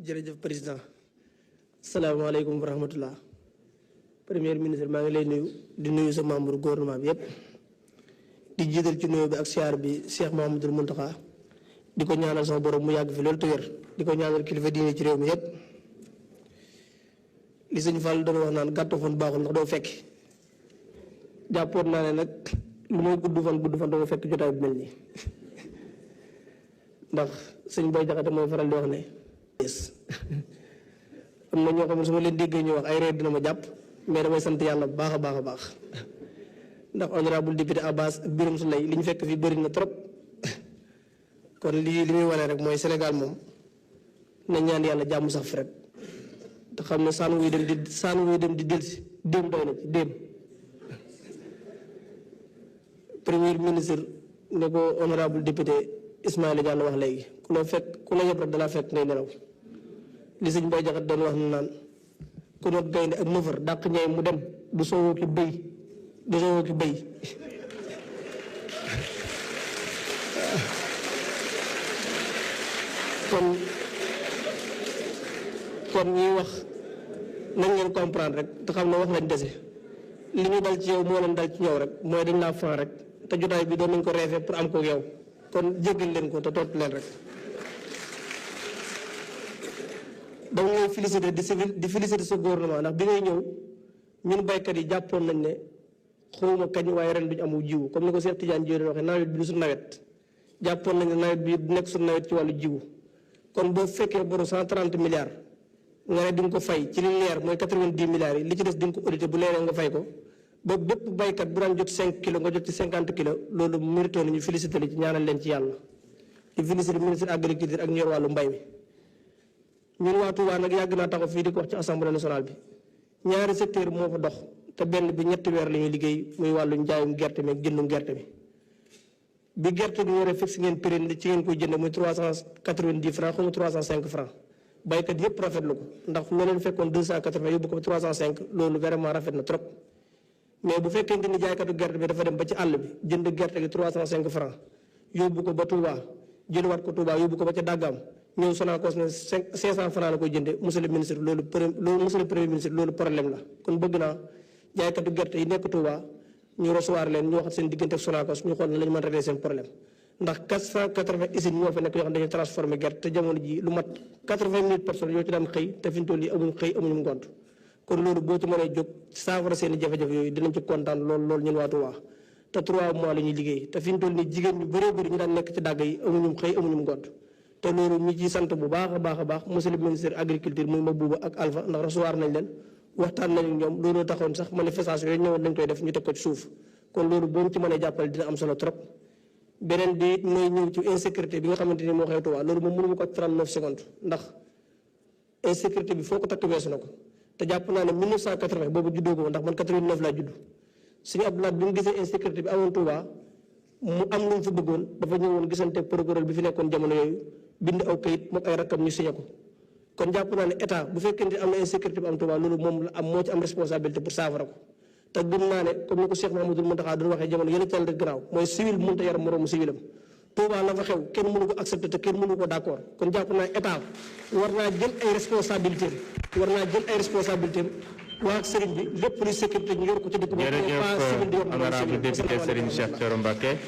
jërëjëf président salaamaaleykum wa rahmatullah premier ministre maa ngi lay nuyu di nuyu sa membre gouvernement bi yëpp di jiital ci nuyu bi ak siyaar bi Cheikh Mouhamadoul Mountakha di ko ñaanal sama borom mu yàgg fi loolu te wér di ko ñaanal kilifa diine ci réew mi yëpp li sëñ Fall doon wax naan gàttu fan baaxul ndax doo fekk jàppoon naa ne nag lu may gudd fan doo fekk jotaay bu mel nii ndax sëñ Boy Jaxate mooy faral di wax ne am na ñoo xam ne su ma leen déggee ñu wax ay réer dina ma jàpp mais damay sant yàlla bu baax a baax a baax ndax honorable député Abbas ak Birame Souleye li ñu fekk fii bëri na trop kon li muy wane rek mooy Sénégal moom na ñaan yàlla jàmm sax fi rek te xam ne saan wuy dem di delsi déem doy na ci déem premier ministre ne ko honorable député Ismaïla Diallo wax léegi ku la yëpp rek dalaa fekk ngay nelaw li sëñ Boy Jaxate doon wax naan ku doon gaynde ak mëfër dàq ñay mu dem du soowoo ki bëy kon ñuy wax nañ leen comprendre rek te xam ne wax lañ dese li ñu dal ci yow moo leen dal ci ñëw rek mooy dañ laa fan rek te jotaay bi doon nañ ko reefee pour am ko yow kon jéggal leen ko te topp leen rek dama ngay félicité di félicité sa gouvernement ndax bi ngay ñëw ñun baykat yi jàppoon nañ ne xawma kañ waaye ren duñu amu jiwu comme ni ko Cheikh Tidiane Dièye waxee nawet bi du su nawet jàppoon nañ ne nawet bi du nekk su nawet ci wàllu jiwu kon boo fekkee boru 130 milliards nga ne di nga ko fay ci li leer mooy 90 milliards yi li ci des di nga ko audité bu leeree nga fay ko ba bépp baykat bu daan jot 5 kilos nga jot ci 50 kilos loolu mérito nañu félicité li ci ñaanal leen ci yàlla di félicité ministre agriculture ak ñor wàllu mbay mi ñun waa Touba nag yàgg naa taxaw fii di ko wax ci assemblée nationale bi ñaari secteur moo fa dox te benn bi ñetti weer la ñuy liggéey muy wàllu njaayum gerte mi ak jëndum gerte mi bi gerte bi waree fixe ngeen prix ci ngeen koy jënd muy 390 francs xamu 305 francs baykat yëpp rafetlu ko ndax loo leen fekkoon 280 yóbbu ko 305 loolu vraiment rafet na trop mais bu fekkente ni jaaykatu gerte bi dafa dem ba ci àll bi jënd gerte gi 305 francs yóbbu ko ba Touba jëliwaat ko Touba yóbbu ko ba ca Daggaam ñëw Sonacos ne 500 francs la koy jënde monsieur le ministre monsieur le premier ministre loolu problème la kon bëgg naa jaaykatu gerte yi nekk Touba ñu recevoir leen ñu waxat seen diggante ak Sonacos ñu xool na la ñu mën régler seen problème ndax 480 usines ñoo fa nekk yoo xam ne dañuy transformer gerte te jamono ji lu mat 80 000 personnes yoo ci daan xëy te fi ñu toll yi amuñu xëy amuñu ngont kon loolu boo ci mënee jóg saafara seen i jafe-jafe yooyu dinañ ci kontaan loolu ñun waa Touba te 3 mois la ñuy liggéey te fi ñu toll nii jigéen ñu bëree bëri ñu daan nekk ci dàgg yi amuñu xëy amuñu ngont te loolu ñu ciy sant bu baax a baax monsieur le ministre agriculture muy Mabouba ak Alpha ndax recevoir nañ leen waxtaan nañu ñoom loolu taxoon sax manifestation yooyu ñëwoon dañ koy def ñu teg ko ci suuf kon loolu boo ci mënee jàppale dina am solo trop beneen bi it mooy ñëw ci insécurité bi nga xamante ni moo xew Touba loolu moom mënu ma ko 39 secondes ndax insécurité bi foo ko takk weesu na ko te jàpp naa ne 1980 boobu juddoo ko ndax man 89 laa judd suñu Abdoulaye bi mu gisee insécurité bi amoon Touba mu am lu mu fa bëggoon dafa ñëwoon gisante procureur bi fi nekkoon jamono yooyu bind aw kayit moom ay rakkam ñu signé ko kon jàpp naa ne état bu fekkente am na insécurité bi am Touba loolu moom la am moo ci am responsabilité pour saafara ko te gëm naa ne comme ni ko Cheikh Mouhamadoul Mountakha doon waxee jamono yële teel rek gannaaw mooy civil mënut a yar moroomu civilam Touba la fa xew kenn mënu ko accepté te kenn mënu ko d'accord kon jàpp naa état war naa jël ay responsabilité waa ak sëriñ bi lépp luy sécurité ñu yor ko ci dëkk bi. jërëjëf honorable député Serigne Cheikh Thioro Mbacké